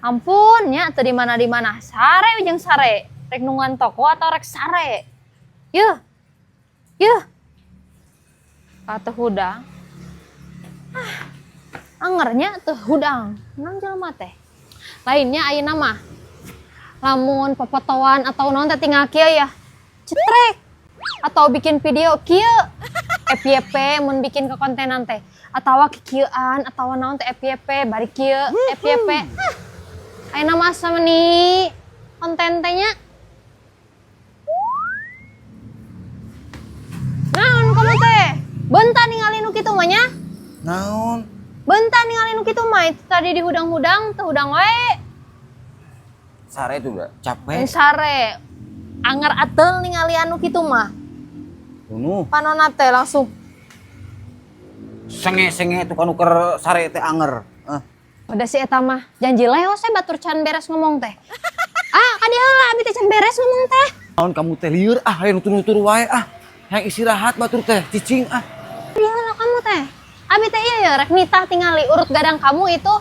Ampun nya teu di mana-di mana sare jeung sare. Rek nungguan toko atau rek sare. Yuh. Yuh. Atau hudang. Ah, anger nya teu hudang. Naon jelema teh? Lainnya ayeuna mah. Lamun popotoan atau naon teh tinggal kieu ya. Cetrek. Atau bikin video kieu. FYP mun bikin ke kontenan teh. Atawa kikieuan atawa naon teh FYP bari kieu FYP. Ah, ayeuna mah asa meuni konten teh nya. Naon kamu teh? Beunta ningali nu kitu mah nya? Naon? Beunta ningali nu kitu mah itu tadi di hudang-hudang teu hudang wae. Sare itu udah capek. Sare. Anger atel ningali anu kitu mah. Bunuh. Panona teh langsung Senge-senge itu kan uker sare teh anger. Ah. Udah si eta mah janji leos saya batur can beres ngomong teh. Ah, kadi heula abi teh can beres ngomong teh. Naon kamu teh lieur ah, hayang nutur-nutur wae ah. Hayang istirahat batur teh, cicing ah. Kadi heula kamu teh. Abi teh iya ya rek nitah tingali urut gadang kamu itu.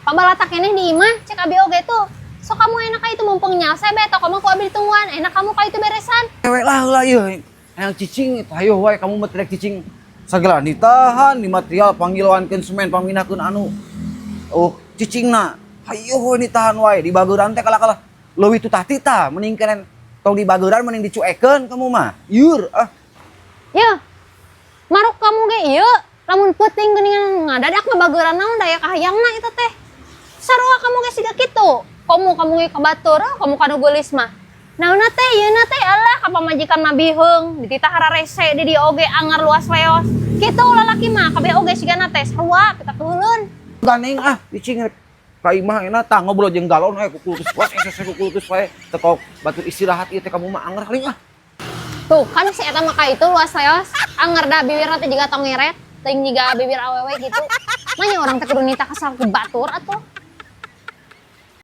Pabalatak keneh di imah cek abi oge tuh. Sok kamu enak ka itu mumpung nyalse be toko mah ku abi ditungguan. Enak kamu ka itu beresan. Cewek lah heula ieu. Hayang cicing itu hayo wae kamu mah rek cicing. Sagala ditahan di material panggilankeun semen pangminakeun anu. Oh, cicingna. Hayo we ditahan wae di bageuran teh kalah-kalah. Leuwih tutah tita mending keren tong di bageuran mending dicuekeun kamu mah. Ieur ah. Ya. Maruk kamu ge ieu lamun peuting geuningan ngadadak ngabageuran naon daya kahayangna eta teh. Sarua kamu ge siga kitu. Komo kamu ge ka batur, ah, kamu kanu geulis mah. Naonna teh ieu na teh alah ka pamajikan mah biheung, dititah hararese di dieu oge angar luas leos. Kitu lalaki mah kabeh oge sigana teh sarua pikakeuleuun. Gandeng ah, cicing rek ka imah enak tah ngobrol jeung galon we kukulutus wae sese kukulutus wae teu batur istirahat ieu teh kamu mah anger haling ah. Tuh kan si eta mah ka itu luas leos, anger da bibirna teh jiga tongeret, teuing jiga bibir awewe gitu. Manya orang teh kudu nitah kesal ke batur atuh.